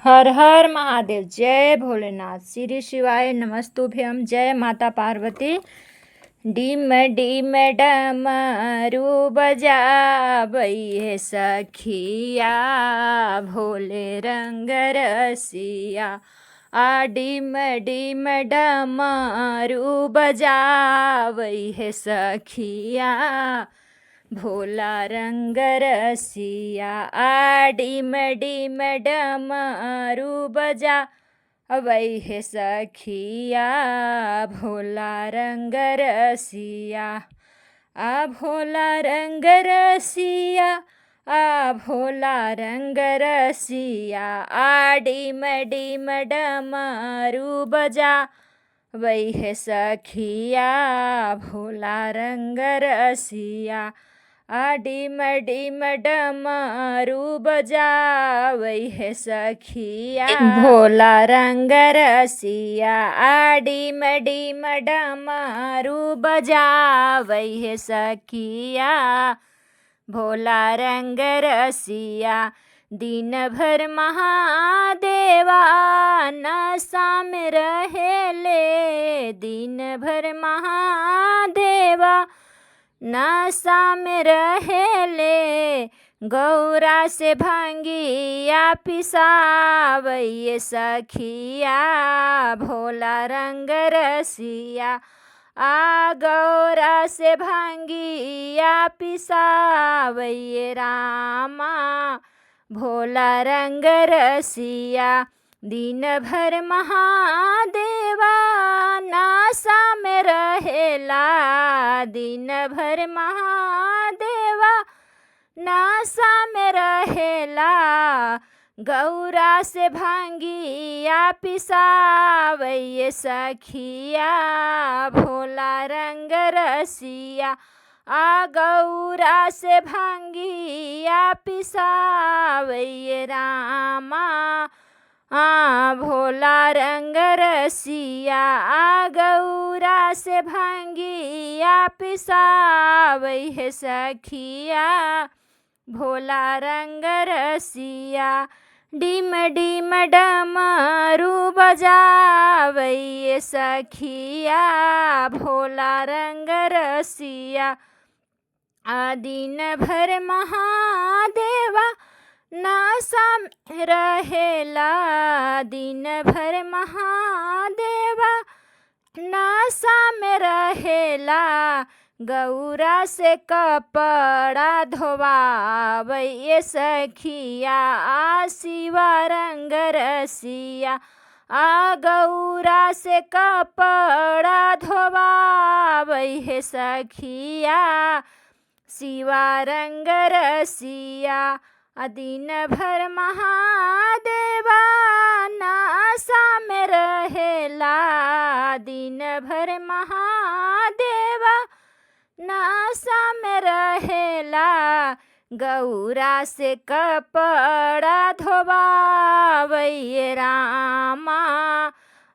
हर हर महादेव, जय भोलेनाथ, श्री शिवाय नमस्तुभ्यम, जय माता पार्वती। डिम डिम डमरू बजाबै सखिया, भोले रंग रसिया। आ डिम डिम डमरू बजाबै हे सखिया, भोला रंग रसिया। आ डिम डिम डमरू बजा हे सखिया, भोला रंग रसिया। आ भोला रंग रसिया, आ भोला रंग रसिया। आ डिम डिम डमरू बजा हे सखिया, भोला रंग रसिया। आ डिम डिम डमरू बजावै हे सखिया, भोला रंग रसिया। आ डिम डिम डमरू बजावै हे सखिया, भोला रंग रसिया। दिन भर महादेवा नशा में रहेले, दिन भर महादेवा नशा में रहेले। गौरा से भांगिया पिसावै सखिया, भोला रंग रसिया। आ गौरा से भांगिया पिसावै रामा, भोला रंग रसिया। दिन भर महादेवा नशा में रहेला, दिन भर महादेवा नशा में रहेला। गौरा से भांगिया पिसावै सखिया, भोला रंग रसिया। आ गौरा से भांगिया पिसावै रामा, आ भोला रंग रसिया। आ गौरा से भांगिया पिसावै हे सखिया, भोला रंग रसिया। डिम डिम डमरू बजावै सखिया, भोला रंग रसिया। आ दिन भर महादेवा नशा में रहेला, दिन भर महादेवा नशा में रहेला। गौरा से कपड़ा धोवावै सखिया, आ शिवा रंग रसिया। आ गौरा से कपड़ा धोवावै हे सखिया, शिवा रंग रसिया। आ दिन भर महादेवा नशा में रहेला, दिन भर महादेवा नशा में रहेला। गौरा से कपड़ा धोवावै रामा,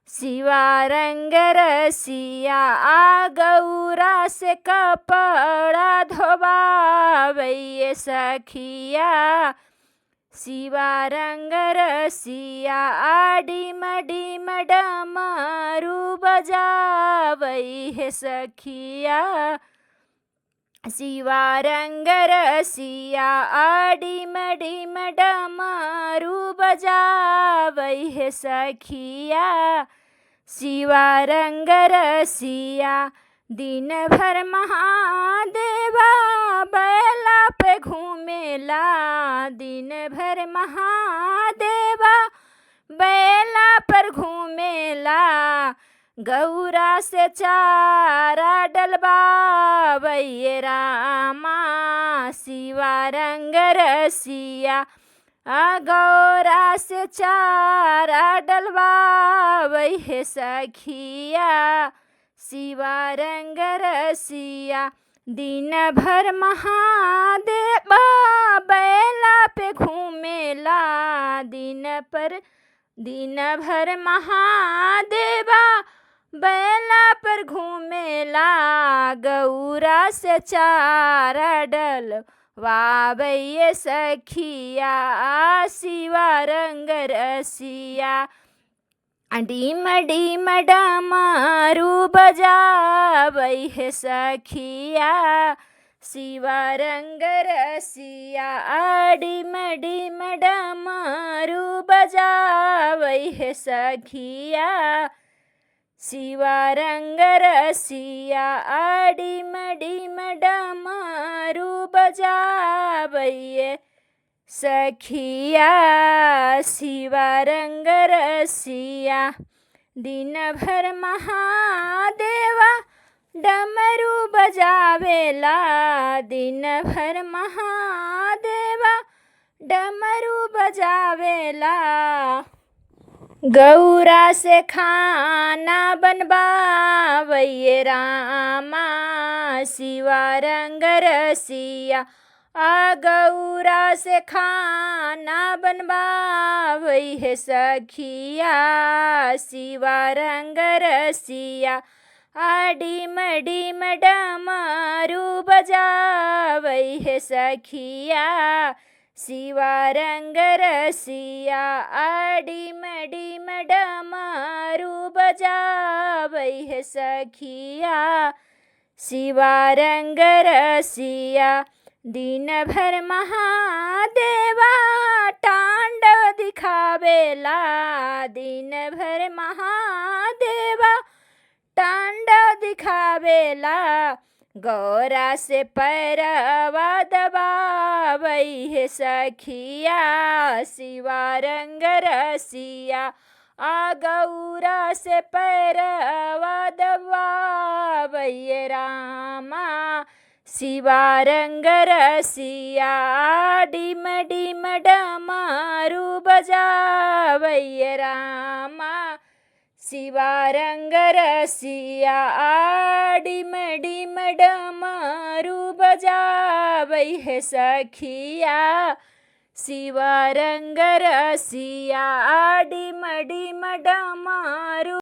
शिवा रंग रसिया। आ गौरा से कपड़ा धोवावै सखिया, शिवा रंग रसिया। आ डिम डिम डमरू बजावै हे सखिया, शिवा रंग रसिया। आ डिम डिम डमरू बजावै हे सखिया, शिवा रंग रसिया। दिन भर महादेवा बैला पे घूमेला, दिन भर महादेवा बैला पर घूमेला। गौरा से चारा डलबावै रामा, शिवा रंग रसिया। आ गौरा से चारा डलबावै हे सखिया, शिवा रंग रसिया। दिन भर महादेवा बैला पे घूमेला, दिन पर दिन भर महादेवा बैला पर घूमेला। गौरा से चारा डल वावैये सखिया शिवा रंग रसिया। डिम डिम डमरू बजाबै हे सखिया शिवा रंग रसिया। डिम डिम डमरू बजाबै हे सखिया शिवा रंग रसिया। डिम डिम डमरू बजाबै सखिया शिवा रंग रसिया। दिन भर महादेवा डमरू बजावेला, दिन भर महादेवा डमरू बजावेला। गौरा से खाना बनबावैये रामा शिवा रंग रसिया। आ गौरा से खाना बनबावै हे सखिया शिवा रंग रसिया। आ डिम डिम डमरू बजावै हे सखिया शिवा रंग रसिया। आ डिम डिम डमरू बजावै हे सखिया शिवा रंग रसिया। दिन भर महादेवा तांडव दिखावेला, दिन भर महादेवा तांडव दिखावेला। गौरा से पैरवा दबावै हे सखिया शिवा रंग रसिया। आ गौरा से पैरवा दबावै रामा शिवा रंग रसिया। डिम डिम डमरू बजावै रामा शिवा रंग रसिया। डिम डिम डमरू बजावै हे सखिया शिवा रंग रसिया। डिम डिम डमरू।